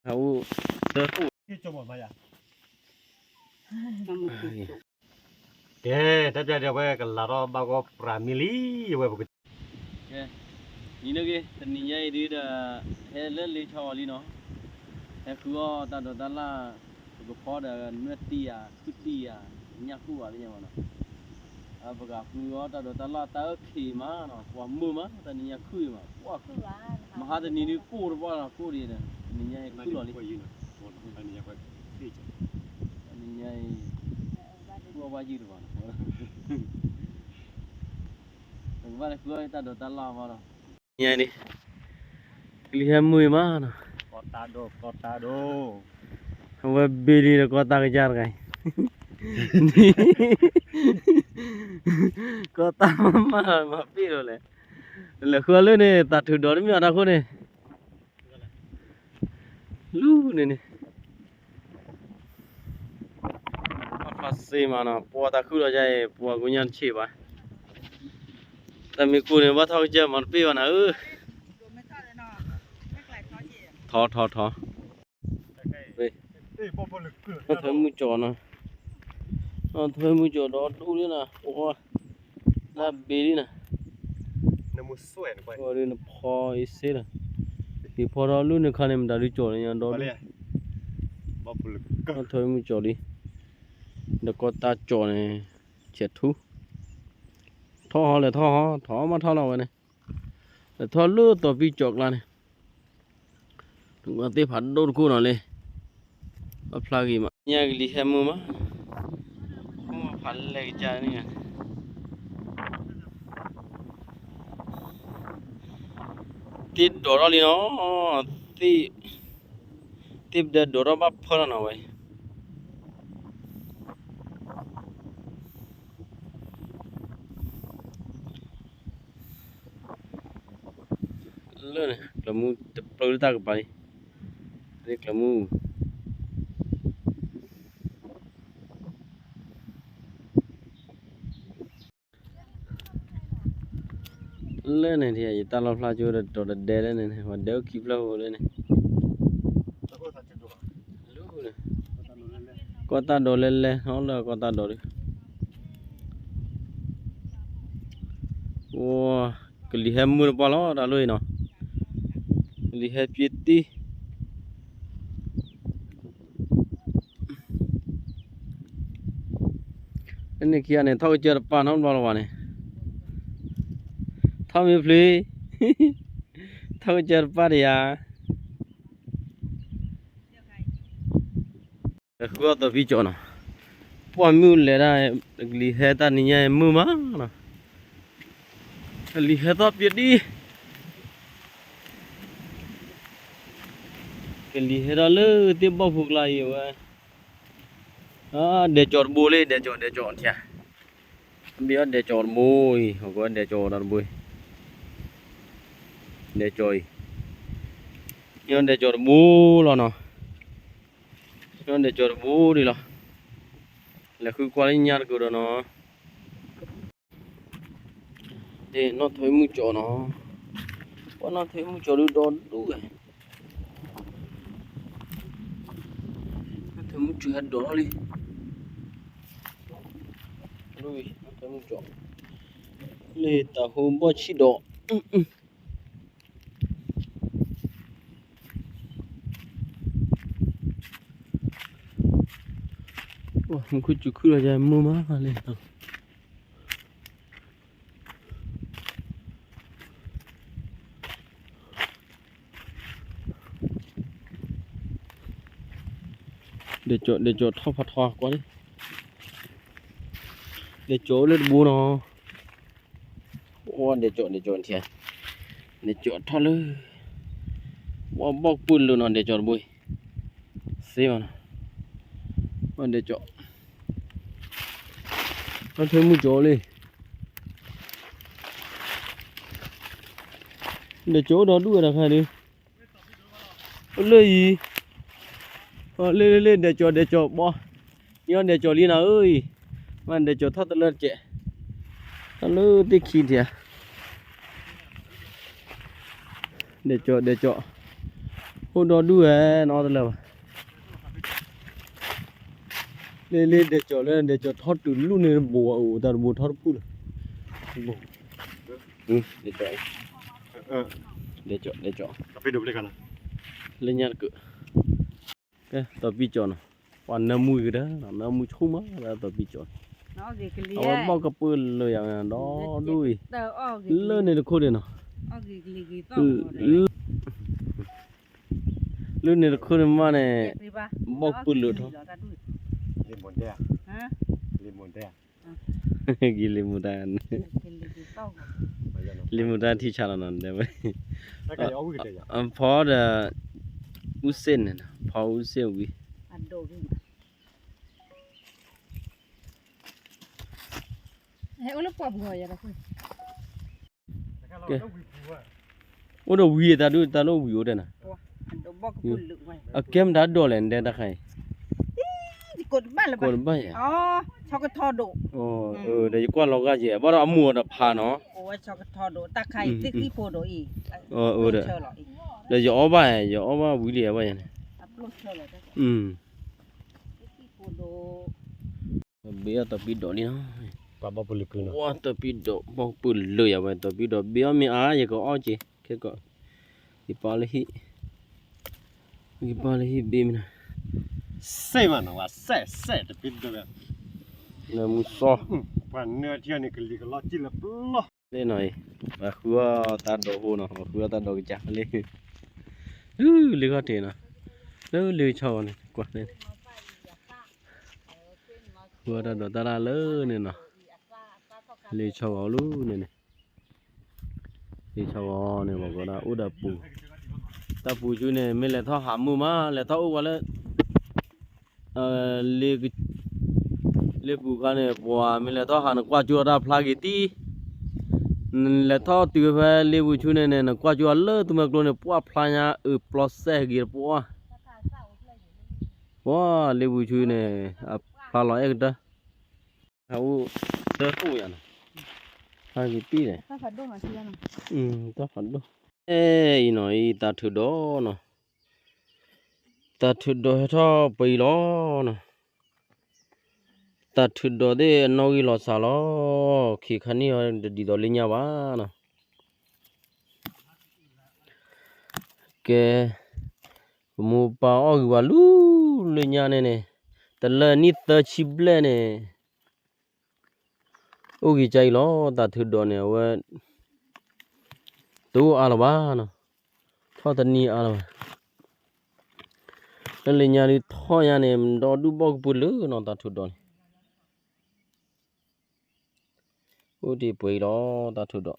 အအိၣ်တၢ်အိၣ် ကဲ တၢ်ပျၢ်ဒီးဝဲကလၤထီၣ်ဘၣ်ဂီၢ်ပြးမံလံ ဝဲပက ကဲ နံၤလၢဂ့ၤ တနံၤညါအံၤဒ်ဒီး ဟဲလၢလ့ဆီအီၤလံနီၤ, ဟဲဃုအီၣ်တၢ်ဒိးတၢ်လၣ် ပကဖီဒီးနွဲၣ်တံၢ်ယၤ ခုၣ်တံၢ်ယၤ ညၣ်ကူၣ်ဘၣ်သ့ၣ်ညါမးနီၤ, ပကဃုအီၣ်တၢ်ဒိးတၢ်လၣ်တၢ်အၢၣ်ခံးမးနီၤ ပှၤမုာ်မး တနံၤညါခုၣ်အံၤမး ပှၤ မဟါတနံၤဒ်ကိၢ်တပှၢ်နီၤ ကိၢ်ဒ်ဒီး တနံၤညါအံၤခုၣ်လီၤလံ တနံၤညါအံၤ ဃုအီၣ်ဘၣ်ယုၢ်တဘၣ်နီၤ, ပကဘၣ်လဲၤဃုအီၣ်တၢ်ဒိးတၢ်လၣ်ဘၣ်နီၤ, ညါန့ၣ် ကလံၤဟဲမုာ်မးနီၤ, ကီတၢ်ဒိး ကီတၢ်ဒိး, အဝဲဘ့ၣ်လံဒီးကီတၢ်ကစၢ်တဂၤအံၤ, ကီတၢ်မးမးမၤပ့ၢ်လီၤလဲၣ်, လဲၤဃုအီၣ်လၢန့ၣ် သးထုးဒီးတမ့ၢ်အီၤတၢ်ခိၣ်န့ၣ် လူၤန့ၣ်န့ၣ်, ဘၣ်ဖျါစ့မးနီၤ ပှၤတၢ်ခုၣ်လီၤယါအံၤ ပှၤကိးညါတဆံးဘၣ်, တၢ်မ့ၢ်ကိၢ်န့ၣ် ဘၣ်ထီၣ်ကစၢ်မၤတပ့ၢ်ဘၣ်နၤဧၢ, ထီထီထီ, နီၣ်ထွဲမုၢ်ကၠီနီၤ, နီၣ်ထွဲမုၢ်ကၠီဒီဒူၣ်လံနၤ, ပှၤ လၢဘ့ၣ်လံနၤ, နဖီအံၤစ့လီၤ, ယဖီထီၣ်လူၢ်န့ၣ်ခါန့ၣ် မတၤဒုကၠီလၢညါဒီဒူၣ်, နီၣ်ထွဲမုၢ်ကၠီလံ, ဒီးကီတၢ်ကၠီန့ၣ် ဆဲးထူ, ထီၣ်ဟီလဲၤထီၣ်ဟီ ထီၣ်မးထီၣ်လီၤဝဲန့ၣ်, လဲၤထီၣ်လၢသီဖံကၠီကျါန့ၣ် နသ့ၣ်ဖးဒိၣ်တခိၣ်နီၤလံ, ဘၣ်ဖျါဂ့ၤမး ညါကလံၤဟဲမုာ်မး, ဖးလဲၢ်ကစၢ်န့ၣ်, သ့ၣ်ဒိးထီၣ်လံနီၤ, သ့ၣ်, သ့ၣ်ပဒဲဒိးထီၣ်ဘၣ်ဖၢလီၤနီၤဝဲ လၢန့ၣ် ကျၢၤမူတပျၢၤလၢတၢ်ကပၤလံ, ကျၢၤမူ လၢန့ၣ် ယတၢ်လီၣ်ဖျါကၠိဒီး တီၤတဒဲလၢန့ၣ် ပှၤဒဲအိၣ်ခံဖျၢၣ်ဧိၤလၢန့ၣ်, ကီၢ်တၢ်ဒိးလဲၤလဲၤ ဟီလၢကီၢ်တၢ်ဒိးဒုး, အိ, ကလံၤဟဲမုာ်တပှၢ်လီၤ တၢ်လီၢ်အံၤနီၤ, ကလံၤဟဲပျ့တံၢ် လၢန့ၣ်ခံဂၤန့ၣ် ထီၣ်ကစၢၢ်တပၢ်နီတဘျီလၢၤဘၣ်န့ၣ်, ထီၣ်မ့ၢ်ဖျ့, ထီၣ်ကစၢၢ်တပၢ်တယၤ, ဃုအီၣ်သီဖံကၠီနီၤ, ပှၢ်မုၢ်လဲၤဒၣ်, ကလံၤဟဲတၢ်နံၤညါမုာ်မးနီၤ, ကလံၤဟဲထီၣ်ပျ့တံၢ်, ကလံၤဟဲထီၣ်လၢသ့ၣ်ဘီၣ်ဖိကျါအံၤဝဲ, ဒဲးကၠီၤတဘိလံ ဒဲးကၠီၤ ဒဲးကၠီၤထံ, ဘၣ်အီၣ်ဒဲးကၠီၤတဘိအံၤ ဟီၣ်ကဝဲဒဲးကၠီၤတၢ်တဘိအံၤ, ဒဲးကၠီၤအံၤ, အီၣ်ဒဲးကၠီၤတဘိလီၤနီၤ, အီၣ်ဒဲးကၠီၤတဘိဒံးလီၤ, လဲၤဃုကွၢ်လၢညါတကဒီးနီၤ နီၣ်ထွဲမုၢ်ကၠီနီၤ, ပှၤနီၣ်ထွဲမုၢ်ကၠီဒုးဒီဒူၣ်ဝဲ, နီၣ်ထွဲမုၢ်ကၠီဟဲဒိးထီၣ်လံ, နီၣ်ထွဲမုၢ်ကၠီ, လၢတၢ်ဟိဘီၣ်ဆံၣ်ဒီး မူခိၣ်စူၤခုၣ်လီၤယမုာ်မးလံ, ဒဲးကၠီၤ ဒဲးကၠီၤထီၣ်ဖးထီကွၢ်လံ, ဒဲးကၠီၤအိၣ်လၢတဘိနီၤ, အိၣ်ဒဲးကၠီၤ ဒဲးကၠီၤထံ, ဒဲးကၠီၤထီၣ်လၢ, ဝဲဘီၣ်ကပူၤလိၤနီၤဒဲးကၠီၤတဘိအံၤ, စ့မးနီၤ, ဝဲဒဲးကၠီၤ, နီၣ်ထွဲမုၢ်ကၠီလံ, ဒဲးကၠီၤအိၣ်ဒီဒူၣ်ဝဲတခါဒီး အိၣ်လၢအံၤ, လ့လ့လ့ ဒဲးကၠီၤ ဒဲးကၠီၤဘီ, ယီၢ်ဒဲးကၠီၤလံနၤဧၢအံၤ, မ့ၢ်ဒဲးကၠီၤထီၣ်တလၢတကဲး, ထီၣ်လၢသ့ၣ်ခံထံၣ်ဧါ, ဒဲးကၠီၤ ဒဲးကၠီၤ, အိၣ်ဒီဒူၣ်ဝဲ နအီၣ်တလၢဘၣ်. လ့လ့ဒဲးကၠီၤလၢဒဲးကၠီၤထီၣ်တုၤလူၢ်န့ၣ်တဘိ အိၣ်တၢ်တဘိထီၣ်တဖုလၢ တဘိ ဒဲးကၠီၤ ဒဲးကၠီၤ လၢညါတကၢၢ် ကဲ တီၤပံၢ်ကၠီၤနီၤ ပှၤနၢမူကဒါနီၤ နၢမူဆိကမိၣ်မး တီၤပံၢ်ကၠီၤနီၤ အဝဲဘီၣ်ကပၢၢ်လၢာ်ယၤဒီဒူၣ်အံၤ လၢန့ၣ်တခိၣ်ဒံးနီၤ လၢန့ၣ်တခိၣ်န့ၣ်မးန့ၣ် ဘီၣ်ကပၢၢ်လၢာ်ထီၣ် က့ၤလံမူဒါ လံမူဒါထံဆးလီၤနီၤ တဲဝဲ ဖီဒီး အူစ့ၣ်န့ၣ်နီၤ ဖီအူစ့ၣ်ဝံၤ ကဲ အိၣ်ဒီးဝံၤအတၢ်ဒုး တၢ်လၢဝံၤအိၣ်တဲနၤ အကဲမတၤဒိးလဲၣ် နတဲတၢ်ခါအံၤ ကိးတဘၣ်ယဲ ဒီးယကွၢ်လီၤဂာ်ယဲ ဘၣ်ဒီးအမိၢ်အီၤတဖးနီၤ ဒီးယအီၣ်ဘၣ် ယအီၣ်ဘၣ်ဝံၤလံဘၣ်ယဲန့ၣ် ဘ့အီၣ်တီၤပံၢ်ဒိးလံနီၤ တီၤပံၢ်ဒိး ဘီၣ်ကပၢၢ်လၢာ်ယၤဝဲ တီၤပံၢ်ဒိး ဘ့အီၣ်မ့ၢ်အါ ယကအီၣ်က့ၤ ခဲကီး ယပာ်လၢဟံၣ် ယပာ်လၢဟံၣ်ဘ့မ့ၢ်နီၤ စဲးမးနီၤ ဝဲစဲးစဲးတပ့ၤဒိး နၢမူစီ ပှၤနၢထံန့ၣ် ကလံၤကလီကံၢ်လၢပျီ လ့ၣ်နီၤအံၤ ပှၤဃုအီၣ်တၢ်ဒိးဟိနီၤ ပှၤဃုအီၣ်တၢ်ဒိးကစၢ်လ့ၣ် လၢလ့ၣ်ခီၣ်ထံးနီၤ လၢလ့ၣ်ဆီဝဲန့ၣ် ကွၢ်န့ၣ် ဃုအီၣ်တၢ်ဒိးတၢ်ရၣ်လၢန့ၣ်နီၤ လ့ၣ်ဆီဝဲလၢန့ၣ်န့ၣ် လ့ၣ်ဆီဝဲန့ၣ် ပှၤကီဒၣ်အိၣ်ဒီးပူၤ တၢ်ပူၤဆူန့ၣ် မ့ၢ်လဲၤထီၣ်ဟးမုာ်မး လဲၤထီၣ်အိၣ်ဝဲလၢ လ့ၣ်ပူၤခါန့ၣ် ပှၤမ့ၢ်လဲၤထီၣ်ဟး နကွၢ်ကၠိအတၢ်ဖျါက့ၤတံၢ် နလဲၤထီၣ်တုၤဖဲလ့ၣ်ပူၤဆူန့ၣ်န့ၣ် နကွၢ်ကၠိအလၢသူမွဲကျိန့ၣ် ပှၢ်ဖျါညါအုးပျီစဲးဂ့ၤတပှၢ် ပှၤလ့ၣ်ပူၤဆူန့ၣ် အဖျါလီၤအဲၣ်ကတၢၢ် ဟးအိၣ်တၢ်အိၣ်ယၤနီၤ ဟးက့ၤတံၢ်လဲၣ် တၢ်ဖးဒိၣ် အဲၣ်အံၤနီၤအံၤ တၢ်ထုးဒီးနီၤ တၢ်ထုးဒီးဟဲထီၣ်ပှဲၤအံၤလီၤနီၤ တၢ်ထုးဒီးသ့ၣ်အနီၣ်ဂံၢ်လီၤစှၤလီၤ ခံခါနံၣ်အီၤတဒ်သိးလၢညါဘၣ်နီၤ ကဲ ပမိၢ်ပပၢ်အီၣ်ဂံၢ်ဘၣ်လူၤလၢညါန့ၣ်န့ၣ် တလၢနံၣ်သၢဆံဘျဲၣ်န့ၣ် အိၣ်ဂံၢ်ကါအံၤလီၤ တၢ်ထုးဒီးန့ၣ် အဝဲ တအိၣ်အါလၢၤဘၣ်နီၤ ထီၣ်တနံၣ်အါလၢၤဘၣ် လၢလၢညါဒုးထီၣ်ညါန့ၣ် ဒီဒူၣ်ဘီၣ်ကပၢၢ်လၢာ်နီၤ တၢ်ထုးဒီးန့ၣ် အိၣ်တ့ၢ်ပှဲၤအံၤလီၤ တၢ်ထုးဒီး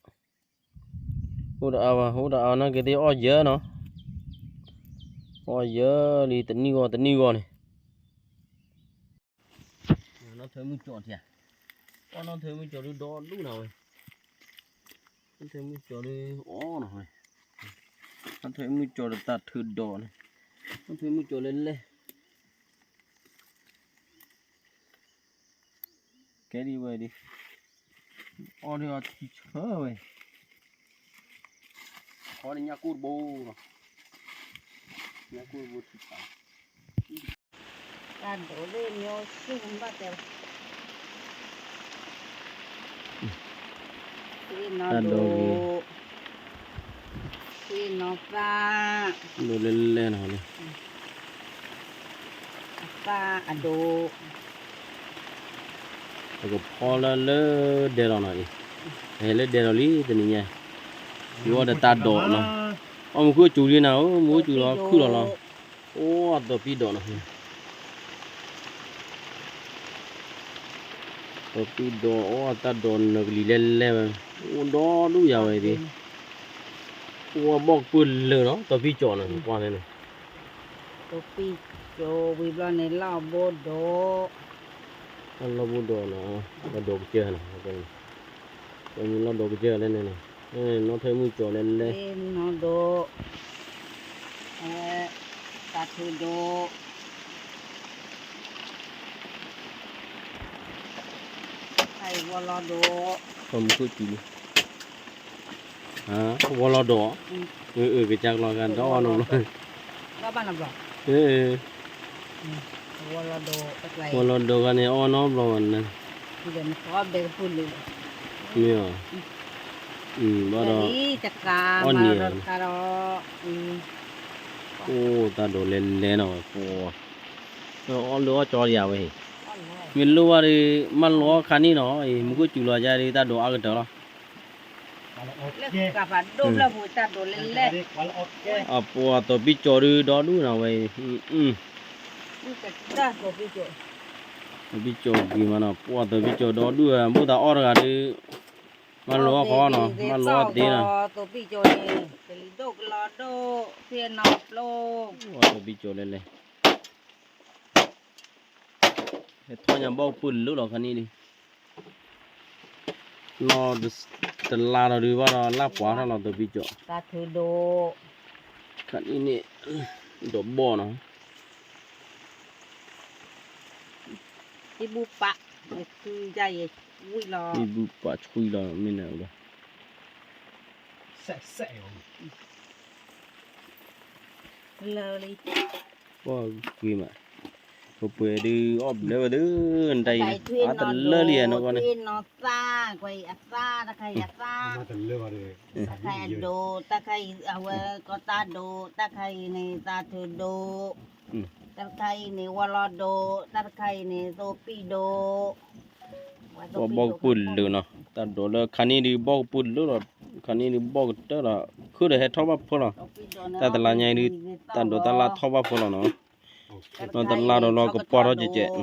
အိၣ်တအါဘၣ် အိၣ်တအါနာ်က့သ့ၣ်အီၣ်ယၢၤနီၤ အီၣ်ယၢၤလံတနံၣ်ဂီၢ်တနံၣ်ဂီၢ်န့ၣ် နီၢ်ထွဲမုၢ်ကၠီထံဧါ အီၣ်နီၢ်ထွဲမုၢ်ကၠီဒုးဒီဒူၣ်နၤဝဲ နီၢ်ထွဲမုၢ်ကၠီဒုးအီၣ်နၤဝဲ နီၢ်ထွဲမုၢ်ကၠီဒီးတၢ်ထုးဒီးန့ၣ် နီၢ်ထွဲမုၢ်ကၠီလဲၣ်လဲၣ် ကဲဒ်ဝဲဒ် အီၣ်ဒ်အီထံဆၢဝဲ ခီန့ၣ်ညၣ်ကိၢ်တဘိလီၤ ညၣ်ကိၢ်တဘိထံဆၢ တၢ်ဒိးလၢနီၢ်ဆူၣ်ဘၣ်တဲလီၤ တၢ်ဒိးဂ့ၤ သ့ၣ်နီၢ်သၣ် ဒိးလဲၣ်လဲၣ်နီၤလၢ အသၣ်အဒိး ပကဖီလၢလၢဒဲလီၤနီၤအံၤ ဟဲလၢဒဲလီၤလံတနံၤညါ ယဝဲဒီးတၢ်ဒိးနီၤ အီၣ်မူခိၣ်စူၤလံနၤဧၢ မူခိၣ်စူၤလီၤခုၣ်လီၤလီၤ အိၣ်အတီၤပံၣ်ဒိးနီၤ တီၤပံၣ်ဒိး အိၣ်အတၢ်ဒိးနၢကလံၤလဲၣ်လဲၣ်ဝဲ အိၣ်ဒီဒူၣ်ယၤဝဲဒၣ် အိၣ်အဘီၣ်ကပၢၢ်လၢာ်နီၤ တီၤပံၣ်ကၠီနီၤ ကွၢ်န့ၣ် တီၤပံၣ်ကၠီဝံၤဘျီန့ၣ် လီၢ်ဘိဒိး လီၢ်ဘိဒိးနီၤ လီၢ်ဒိးကစၢၢ်နီၤ လီၢ်ဒိးကစၢၢ်လဲၣ်န့ၣ် နီၢ်ထွဲမုၢ်ကၠီလဲၣ်လဲၣ် နီၢ်ဒိး တၢ်ထုးဒိး ဝီလီၤဒိး ဝီလီၤဒိး အၢ ကစၢ်ကလီၤဂာ်ဒီးအီၣ်နီၤဘျီ ဘၣ်နဘျီ, ဝီလီၤဒိဂၤန့ၣ် အီၣ်နီတဘျီဘၣ်န့ၣ်, မ့ၢ်အီၤ, ဘၣ်ဒီး, အီၣ်နံၤ, အိၣ်တၢ်ဒိးလဲၤလဲၤနီၤဝဲ, ပှၤ, အီၣ်လၢအီၣ်ကၠီဒံးဝဲ, မ့ၢ်လိၣ်ဘၣ်ဒီး မၢလီၤခါန့ၣ်နီၤ, မူခိၣ်စူၤလီၤယါဒီး တၢ်ဒိးအါကတၢၢ်လီၤ. အပှၤသီးပံၣ်ကၠီၤ ဒုးဒီဒူၣ်နီၤဝဲအံၤ, သီးပံၣ်ကၠီၤဂ့ၤမးနီၤ, ပှၤသီးပံၣ်ကၠီၤဒီဒူၣ်ဝဲ, ဘူၣ်သးအီၣ်တဂၤဒီး, မၢလီၤအီၣ်ဃီနီၤ, မၢလီၤအီၣ်သ့နီၤ, သီးပံၣ်ကၠီၤန့ၣ်, ကလံၤဒိၣ်ကလီဒိၣ်, ဖဲနီၤပျိ, ပှၤသီးပံၣ်ကၠီၤလဲၤလဲၤ ဟဲထီၣ်ညါဘီၣ်ကပၢၢ်လၢလီၤခါန့ၣ်ဒီး, လီၤတလါဒီးဒုးဘၣ်ဒီးလၢပှၤထီၣ်လီၤသီးပံၣ်ကၠီၤ, တၢ်ထုးဒိၣ်, ခါန့ၣ်န့ၣ်, ဒိးဘီၣ်နီၤ, တံၢ်ဘူၣ်ပာ်, တံၢ်ဘူၣ်ပာ်ဆှံလီၤ, မ့ၢ်န့ၣ်, လၢလံ ပှၤကွံာ်မး, ပပှဲၤဒုးအီၣ်ဘျဲဝဲဒုး, နတၢ်အံၤ, အတလၢလံနီၤ, နီၤသၣ်, ကွၢ်အံၤအသၣ်, တၢ်ခါအံၤအသၣ်, တၢ်ခါအံၤအဒိး, တၢ်ခါအံၤအဝဲကီတၢ်ဒိး, တၢ်ခါအံၤန့ၣ် သးထုးဒိၣ်, တၢ်တခါအံၤန့ၣ် ဝီလီၤဒိး, တၢ်တခါအံၤန့ၣ် သိးပံၣ်ဒိး, ပှၤဘီၣ်ကပၢၢ်လၢာ်နီၤ, တၢ်ဒိးလၢခါန့ၣ်ဒုးဘီၣ်ကပၢၢ်လၢာ်လီၤ, ခါန့ၣ်ဒုးဘီၣ်ကတၢၢ်လီၤ, ခုဒီးဟဲထီၣ်ဘၣ်ဖၢလီၤ, တၢ်တလါညါအံၤဒုး, တၢ်ဒိးတၢ်လၢ်ထီၣ်ဘၣ်ဖၢလီၤနီၤ, နီၢ်တလါဒီးလီၤကပီၤထီၣ်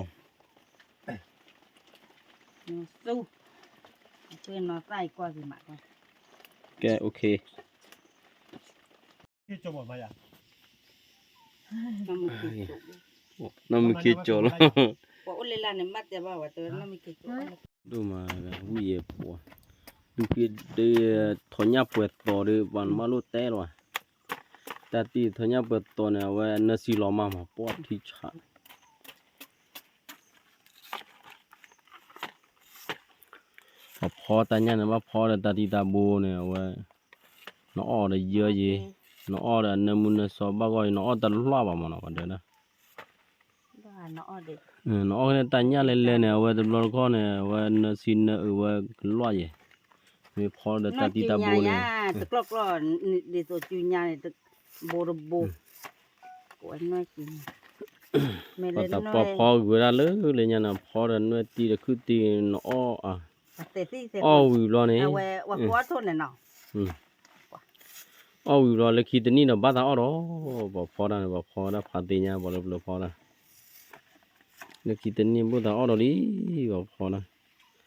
ကဲးကဲး, ကဲ, နီၢ်မုၢ်ခ့ကၠီၤလီၤ, ဒိၣ်မး, ဝံၣ်ယဲၢ်ပှၤ, ဒုးက့ၤဒုး, ထီၣ်ညၣ်ပှဲၤသီးဒီး ပှၤနမၢလိၣ်တဲလီၤ, တၢ်တံၢ်ထီၣ်ညၣ်ပှဲၤသီးန့ၣ် အဝဲနၢၤစံလီၤမးမး ပှၤထံဆး ပှၤဖီတၢ်ညၣ်န့ၣ် ဘၣ်ဖီဒီးတၢ်တံၢ်တၢ်ဘိန့ၣ် အဝဲ, နအီၣ်ဒီးယၢယ့ၤ, နအီၣ်ဒီးအနၢမူနၢစီဘၣ်ဂီၢ်အံၤ နအီၣ်တလွၢ်ဘၣ်မးနီၤ ပှၤဒၢဒၢ, နအီၣ်န့ၣ်တၢ်ညၣ်လဲၤလဲၤန့ၣ် အဝဲတဘျီတခီၣ်န့ၣ် အဝဲနၢၤစံနၢၤအုးဝဲကလွၢ်ယဲၤ, မ့ၢ်ဖီဒီးတၢ်တံၢ်တၢ်ဘိန့ၣ် ဘိတဘိ ပှၤသးပှၢ်ဖီဂုၤဝဲဒၣ်လၢလၢညါန့ၣ် ဖီဒီးနွဲၣ်တံၢ်ဒီးခုၣ်တံၢ်နအီၣ်, အီၣ်ဝံၤဘျီန့ၣ်, အီၣ်ဝံၤဘျီလၢခံတနံၣ်ဒီးဘၣ်သးအီၣ်ဒီး, ပှၤဖီတၢ်န့ၣ် ပှၤဖီဒၣ်ဖးသ့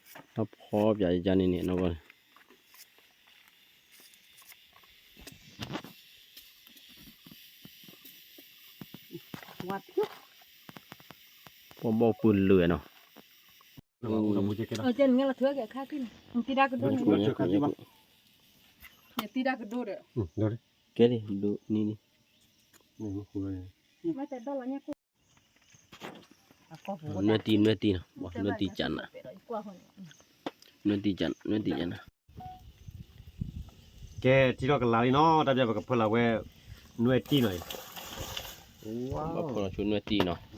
ညါ ပှၤလၢပျၢၤဖီဒၣ်, လၢခံတနံၣ်ဘၣ်သးအီၣ်ဒီးလံ, ပှၤဖီဒၣ်, တၢ်ဖီပၠးယကါန့ၣ်န့ၣ်နီၢ်ကီၢ်န့ၣ် ပှၤဘီၣ်ပၢၢ်လၢာ်နီၤ, ကဲလံ, ဒိးနံၤနံၤ, နွဲၣ်တံၢ် နွဲၣ်တံၢ်နီၤ, နွဲၣ်တံၢ်ကနၤ, နွဲၣ်တံၢ်ကနၤ, ကဲ ထံထီၣ်ကလၤလံနီၤ, တၢ်ပျဲပကဖၢလီၤဝဲ နွဲၣ်တံၢ်နီၤ, ဘၣ်ဖၢလီၤဆိနွဲၣ်တံၢ်နီၤ,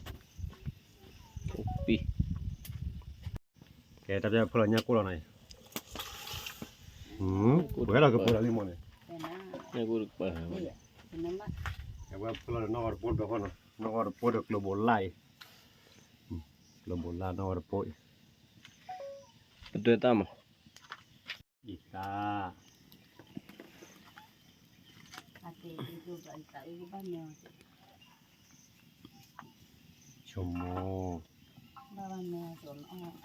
ကဲ တၢ်ပျဲဖၢလီၤညၣ်ကိၣ်လီၤနီၤ, ပှဲၤလီၤကပၢၤလီၤလံမ့ၢ်န့ၣ်, အဝဲဖၢလီၤနီၣ်ဂီၤတပိၢ်ဒီးဃီနီၤ, နီၣ်ဂီၤတပိၢ်ဒီးကျိၤဘိးလၢ်အံၤ, ကျိၤဘိးလၢ်နီၣ်ဂီၤတပိၢ်အံၤ, ပတဲတၢ်မး အံၤသၣ်, ဆိမိၣ်,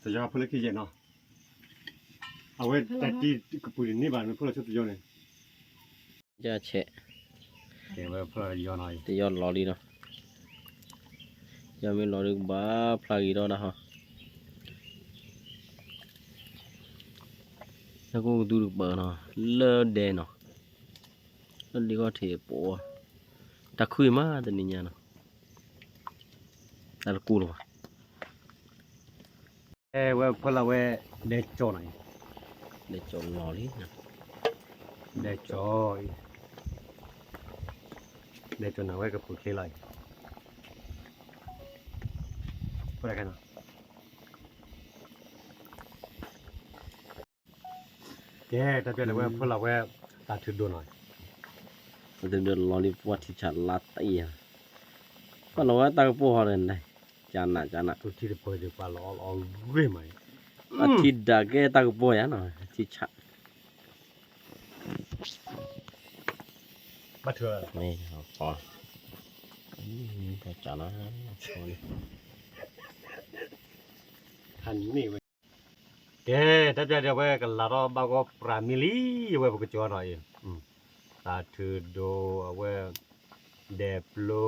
တယီဖၢလၢခံယဲၢ်နီၤ, အဝဲတၢ်တံၢ်ကပူၤတန့ၢ်ဘၣ် မ့ၢ်ဖၢလီၤဆိတယီန့ၣ် ယဆဲး, တယီလီၤလံနီၤ, ယမ့ၢ်လီၤဒုးကဘၣ်ဖျါဂ့ၤထီၣ်ဒၣ်ဟီ, နကိၣ်ကသူတကပၤနီၤ, လၢဒဲနီၤ, လၢဒဲခီၣ်ထံးအပူၤ, တၢ်ခုၣ်မးတနံၤညါနီၤ, တၢ်တကူၣ်လီၤဘၣ် အဲဝဲဖီလာ်ဝဲ ဒဲကၠီနီၤ, ဒဲကၠီလီၤလံ, ဒဲကၠီ, ဒဲကၠီန့ၣ်ဝဲကပူၤချ့လီၤအံၤ, ဖီလာ်ခဲနီၤ, ကဲ တၢ်ပျဲဒၣ်ဝဲဖီလာ်ဝဲ တၢ်ထုးဒိၣ်နီၤ, တၢ်ထုးဒိၣ်လီၤလံ ပှၢ်ထံဆးလါတအံၤ, ပှၤလီၤဝဲတၢ်ကပိၢ်ဟီဒီး ကနးကနး, ထံတပၢၢ်တပၢၢ်လီၤအီလီၤဂ့ၤမး, အထံဒၣ်ကဲတၢ်ကပိၢ်ယါနီၤ ထံဆး, ဘၣ်ထုး, ကနး, ကဲ တၢ်ပျဲဒၣ်ဝဲကလၤထီၣ်ဘၣ်ဂီၢ်ပြးမံလံ, အဝဲပကကၠီနီၤအံၤ, တၢ်ထုးဒိၣ်အဝဲ ဒဲးပျိ,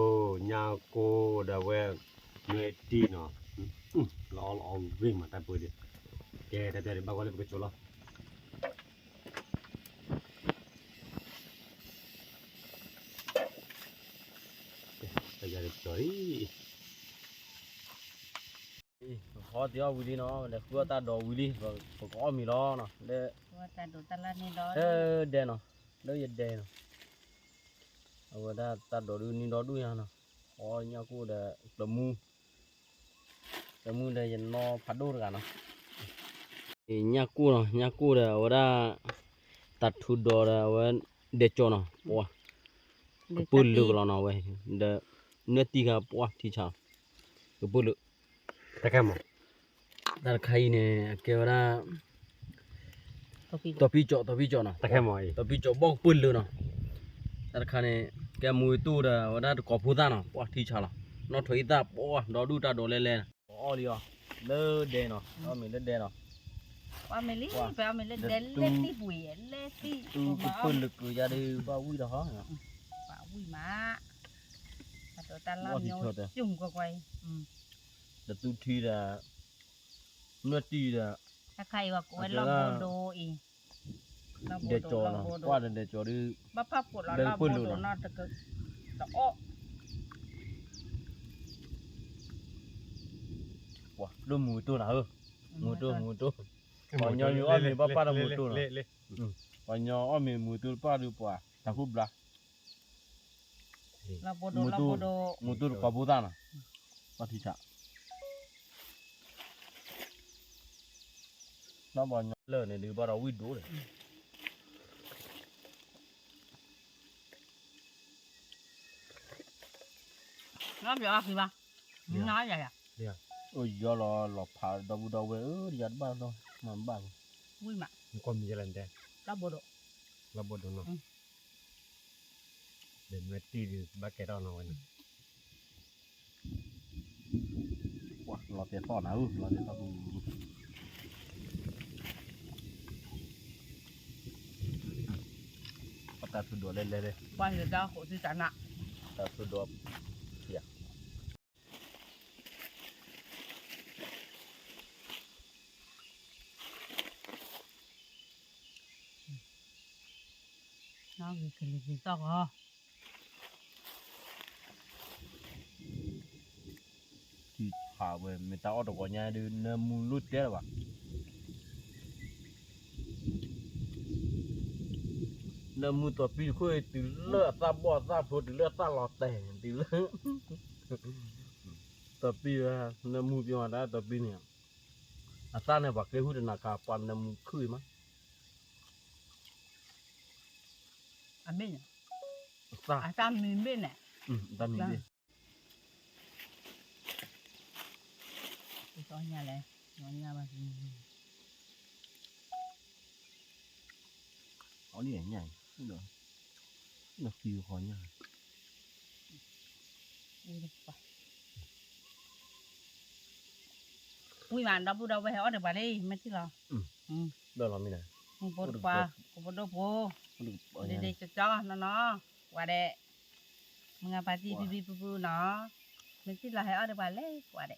ညၣ်ကိၢ်ဒီးအဝဲ နွဲၣ်တံၢ်နီၤ, လီၤအီလီၤအီဂ့ၤမးတၢ်ပၢၢ်ဒံး, ကဲ တၢ်ပျဲဒၣ်ဘၣ်ဂီၢ်လၢပကကၠီလီၤ, တၢ်ပျဲဒၣ်ကၠီလံ ပဖီအီၣ်တ့ၢ်အီၣ်ဝံၤလံနီၤ, လဲၤဃုအီၣ်တၢ်ဒိးဝံၤလံ, ပကအီၣ်မ့ၤလီၤနီၤ, လၢ လၢဒဲနီၤ, လၢယဒဲနီၤ, အဝဲဒၣ်တၢ်ဒိးဒုးနံၤဒီဒူၣ်ညါနီၤ, အီၣ်ညၣ်ကိၢ်ဒီးကျၢၤမူ, ကျၢၤမူဒီးယနီၢ်ဖးဒိၣ်တဂၤနီၤ, ညၣ်ကိၢ်နီၤ, ညၣ်ကိၢ်ဒီးအဝဲဒၣ် တၢ်ထုးဒိၣ်ဒီးအဝဲ ဒဲကၠီနီၤ, ပှၤ ကပၢၢ်လၢာ်ကလီၤနီၤဝဲ, ဒီး နွဲၣ်တံၢ်ခါပှၢ်ထံဆး, ကပၢၢ်လၢာ် တၢ်တခါအံၤန့ၣ် အကဲဝဲဒၣ် တီၤဖံကၠီ, တီၤဖံကၠီနီၤ, တီၤဖံကၠီဘီၣ်ကပၢၢ်လၢာ်နီၤ, တၢ်တခါန့ၣ် ကဲမူဝဲတိၢ်ဒီး အဝဲဒၣ်တကိးဖိသၣ်နီၤ, ပှၢ်ထံဆးလီၤ, နီၢ်ထွဲအံသၣ်ပှၢ်ဒီဒူၣ်တၢ်ဒိးလဲလဲ, အီၣ်လံအီၤ, လၢဒဲနီၤ, အီၣ်မ့ၤလၢဒဲနီၤ, အီၣ်မ့ၤလံ, ပအီၣ်မ့ၤလၢဒဲလဲသံၣ်ပှ့ၤ, လဲသံၣ်, ကပၢၢ်လၢာ်ကယါဒီး ဘၣ်ဝံၣ်ဒီးဟီ, ဘၣ်ဝံၣ်မး, တၢ်ဒိးတၢ်လၢ်မ့ၢ်ကွၢ်ကွၢ်အံၤ တသူထံဒီး နွဲၣ်တံၢ်ဒီး တၢ်ခါအံၤဝဲကိးဝဲလီၢ်ဘိဒိအံၤ, ဒဲကၠီနီၤ, ကွၢ်ဒီးဒဲကၠီဒီး ဘၣ်ဖၣ်ပိာ်လီၤလီၢ်ဘိဒိနီၤ, တအီၣ်, ပှၤလၢမူတိၢ်နၤဧၢ, မူတိၢ်မူတိၢ်, ပှၤညီယိၤအီၣ်မ့ၤဘၣ်ပၢ်ဒီးမူတိၢ်နီၤ, ပှၤညီအီၣ်မ့ၤမူတိၢ်တပၢ်ဒီးပှၤ တၢ်ဟူဘျါ မူတူၢ်တပှၤဖိသၣ်နီၤ, ဘၣ်ထံဆး, နီၢ်ဘီညီလၢာ်န့ၣ်ဒုးဘၣ်ဒီးဝံၣ်ဒိၣ်ဒီး, နီၢ်ဘီအီၣ်ခံဘၣ်, နီၢ်ယၤယၤ, အိၣ်ယီၤလီၤလီၤဖးဒီပုၢ်ဒီဝဲၢ်ဧၢ, ယၤတဘၣ်လီၤ, မၤဘၣ်, ဝံၣ်မး, နကွၢ်မံၤယဲလဲၣ်တဲ, လီၢ်ဘိဒိၣ်, လီၢ်ဘိဒိၣ်နီၤ, ဒီးနွဲၣ်တံၢ်ဒုးဘၣ်ကဲထီၣ်နီၤဝဲန့ၣ် လီၤတဲာ်ထီၣ်နၤဧၢ, လီၤတဲာ်ထီၣ်, ပတၢ်ထူဒိးလဲလဲ, ပှၤဟ့ၣ်တၢ်ဃိးသုတၢ်နး, တၢ်ထူဒိး, နီၢ်ဂ့ၤကလံၤကလံၤသီၣ်ဂီၤ ထံဖးဝဲ မ့ၢ်တၢ်အီၣ်တဂီၤညါဒုး နၢမူလိၣ်တဲလၢၤဘၣ်. နၢမူတီၤပံတခိၣ် တုၤလၢအသၣ်ဘီၣ်အသၣ်ဖျိ တုၤလၢအသၣ်လီၤတဲာ် တုၤလၢ တီၤပံဝဲ နၢမူပျီမး တၢ်တီၤပံန့ၣ် အသၣ်န့ၣ် ပှၤကဲဟူတနၤခါ ပှၤနၢမူခုၣ်အံၤမး အဘ့ၣ်န့ၣ် အသၣ် အသၣ်မံၤဘ့ၣ်န့ၣ် အသၣ်မံၤဘ့ၣ် အီၣ်ညၣ်လဲၣ် အီၣ်ညၣ်ဘၣ် အီၣ်လံညၣ်အံၤ ဒီးသံဃီညၣ် ဝံၤမး ဒီပုၢ်ဒီဝဲၢ်ဟဲအီၣ်ဒံးပှၤလံ မ့ၢ်ထံၣ်လီၤ လၢလီၤမံၤန့ၣ် မုၢ်ဘိတပှၢ် ကဘိဒိၣ်ဖိ ဒ်ဒ်ကၠီကၠီနီၢ်နီၢ် ဝဲဒဲး မုၢ်ဂၤပၢ်တံၢ်ဖံဖံဖုဖုနီၢ် မ့ၢ်ထံၣ်လီၤဟဲအီၣ်ဒံးပှၤလံ ဝဲဒဲး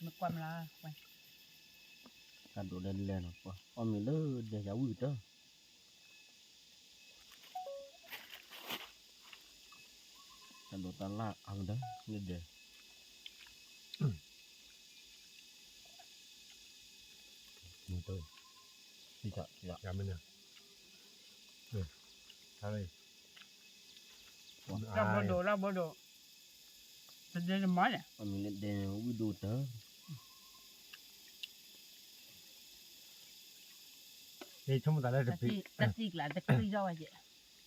မ့ၢ်ကွၢ်မးလီၤ ဝဲ တၢ်ဒိးလဲလဲနီၤ ပှၤအီၣ်မ့ၤလၢဒဲးယၤဝံၣ်ကတၢၢ် တၢ်ဒိးတၢ်လၢ်အါကတၢၢ် လၢဒဲး တၢ်ဒိးတၢ်လၢ်အါကတၢၢ် လၢဒဲး တၢ် ထံထီၣ်, ယမ့ၢ်န့ၣ်, လၢဘိဒိၣ် လၢဘိဒိၣ်, တဒဲနမၤန့ၣ်, အမ့ၢ်လၢဒဲန့ၣ် ဝံၣ်ဒိၣ်တၢ်, ယဆိကမိၣ်သးလၢတပ့ၤ, တၢ်သံကျးတချံထီၣ်ဝဲက့ၤ,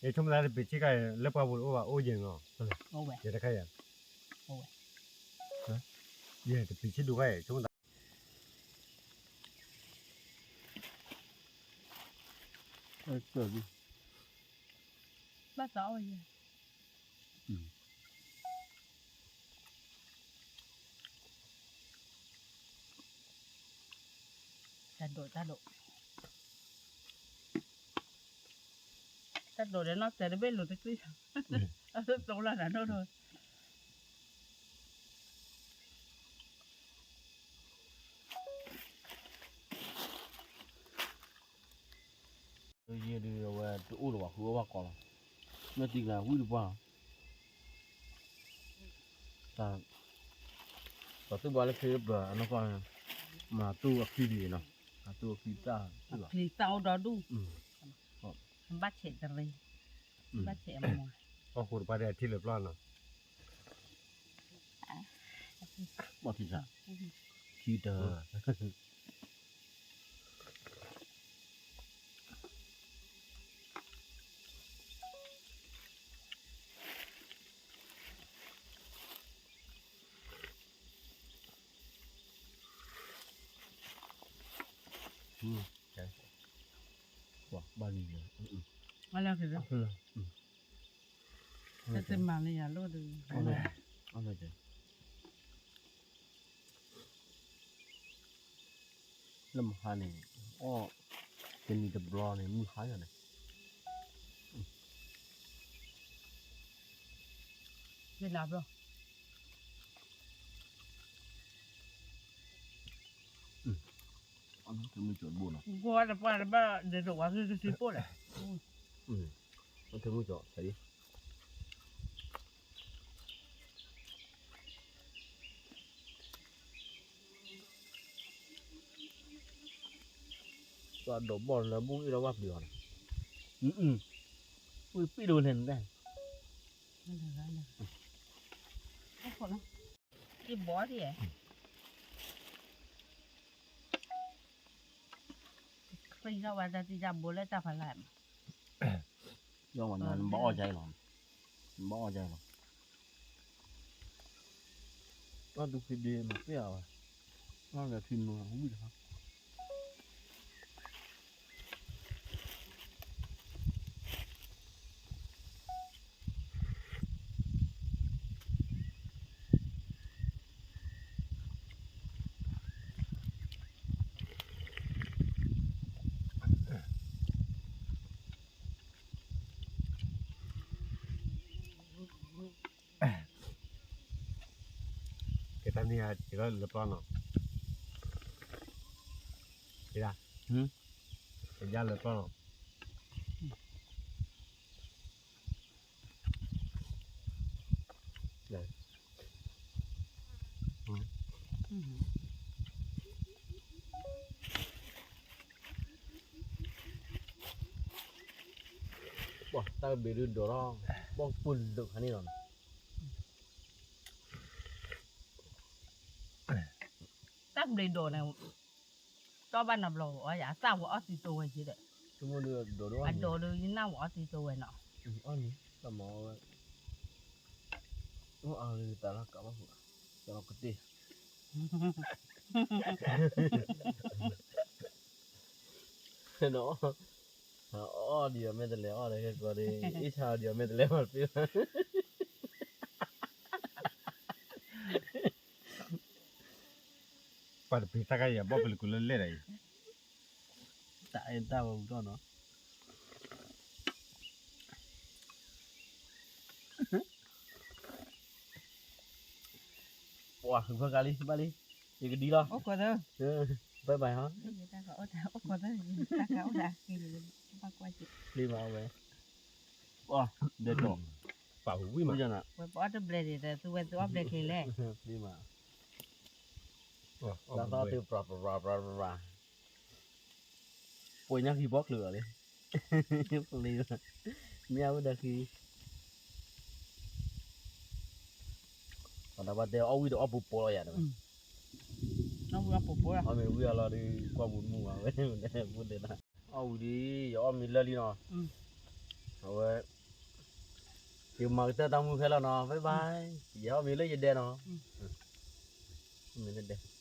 ယဆိကမိၣ်သးတပ့ၤဆံးခါအံၤ လၢပှၤပူၤတအိၣ်ဘၣ် အိၣ်ယဲၢ်နီၤ, ယတခါယၤ, ယတပ့ၤဆံးဒိၣ်ခါအံၤ ဆိကမိၣ်သး ဘၣ်သးအီၣ်ယဲၢ်, တၢ်ဒိၣ်တၢ်ဒိၣ်, တၢ်ဒိၣ်ဒီးနီၢ်တဲာ်တဘ့ၣ်လိာ်တကျံၢ်, အသိးလၢနၤဒိၣ်ဒိၣ် ယဲဒုးအဝဲတအိၣ်လၢၤဘၣ် ဃုအီၣ်ဘၣ်ကီးလီၤ, မ့ၢ်သံကျါဝံၣ်တပှၢ်လီၤ, တၢ်သူၣ်ဘၣ်လၢဖဲပၢၤအနီၢ်ကီၢ်, မၤသူၣ်အချံဒ်အံၤနီၤ, မၤသူၣ်အချံတၢ်, အချံတၢ်အိၣ်ဒီဒူၣ်, ဘၣ်ဆဲးတရံ, ဘၣ်ဆဲးအမီၤ, အီၣ်ဃိတပှၢ်ဒီးအထံလၢာ်ပျီနီၤ, ဘၣ်ထံဆး, ထံတၢ် ဘၣ်လံ, တမၤလၢယၤလိၣ်ဒီး လၢမဟါန့ၣ်, အီၣ်, တနံၤတဘျီန့ၣ် မုၢ်ဟါယၤန့ၣ်, ယနၤဘျီ, အီၣ်လၢမုၢ်ကၠီတဘိနီၤ, ကွၢ်တပှၢ်တဘၣ် ဒ်သိးဝဲကကစံပိၢ်လဲၣ်, အီၣ်လၢမုၢ်ကၠီ, ပှၤဒိးဘီၣ်လၢဘူၣ်အ့ၣ်လီၤဘၣ်ပျံၤအီၤန့ၣ်, ဝံၣ်ပံၣ်ဒိၣ်လဲၣ်န့ၣ်, ယဘီၣ်ဒ်, ခရံာ်ထီၣ်ဝဲတၢ်တံၢ်တၢ်ဘိလၢတၢ်ဖးလၢ်မး, ယီၤမးနဘီၣ်အီၣ်ကါအံၤလီၤ, နဘီၣ်အီၣ်ကါအံၤလီၤ, တၢ်ဒုးဖံးဒ့မၤပ့ၢ်အီၤဝဲ, လၢဖံးမုၢ်ဝံၣ်တခါ ကဲတၢ်န့ၣ်ဧါ ကဲလၢပျီနီၤ, ကဲဒၣ်, ကဲဒၣ်လၢပျီနီၤ. ပှၤတၢ်ဘျ့ဒုးဒိးထီၣ် ဘီၣ်ပူၤဒိၣ်ခါန့ၣ်လီၤ. တၢ်ဘျ့ဒိးန့ၣ် တီၢ်ဘၣ်နဘျီဝဲအီၣ်ယၤ အသၣ်ဝဲအီၣ်သံတိဝဲယ့ဒီး, အဒိးဒုးယနၢ်ဝဲအီၣ်သံတိဝဲနီၤ, အီၣ်နံၤတမၤဝဲ, အီၣ်အါလၢတၢ်လၢကးဘၣ်ဃုာ်, ကလီကတ့ၢ် နီၤ, အီၣ်ဒံးအမဲာ်တလဲၤအီၣ်ဒီး ဟဲကီးဒီး အ့ၣ်ဆါအီၤဒံးအမဲာ်တလဲၤမၤတပ့ၢ်ဘၣ်. ပှၤတပ့ၤတၢ်ခါအံၤ အဘီၣ်ဖဲလၢကူလၢလဲၣ်ဒၣ်အံၤ, တၢ်အဲၣ်တၢ်ဝဲပူၤထီၣ်နီၤ. ပှၤ ဂုၤဖၢကါလံ ဘၣ်လံ, ယကဒံလီၤ, အိၣ်ခိးသၢ, ဘၣ်ဘၣ်ဟီ, အိၣ်ခိးသၢ, တၢ်ကအိၣ်တၢ်က့ၤ, ဘၣ်ကွၢ်က့ၤ, ဖျ့မးဝဲ, ပှၤ ဒဲးတီၤ, ပာ်ဝံၣ်မး, ဝဲပအီၣ်တဘျဲးဒံးဒီး သုဝဲသုအီၣ်ဘျဲးချ့လဲၣ်, ဖျ့မး, လၢသီတုၤ ပြၤပြၤပြၤပြၤပြၤ ပှၤညါဃံဘီချုးလီၤလံ, မ့ၢ်အဝဲဒၣ်ဃံ, ပှၤတၢ်ဘၣ်တဲအီၣ်ဝံၤဒီးအီၣ်ပူၤပိာ်လီၤယၤ, အီၣ်ဝံၤအီၣ်ပူၤပိာ်, အီၣ်မ့ၤဝံၤအလီၤဒီး ကွၢ်ပူၤမုာ်ဝဲ, အီၣ်ဝံၤဒီး ယအီၣ်မ့ၤလၢာ်လံနီၤ, အဝဲ ယမၤကတၢၢ်တၢ်မူခဲလီၤနီၤ, bye bye, ယအီၣ်မ့ၤလၢယဒဲနီၤ, မ့ၤလၢဒဲ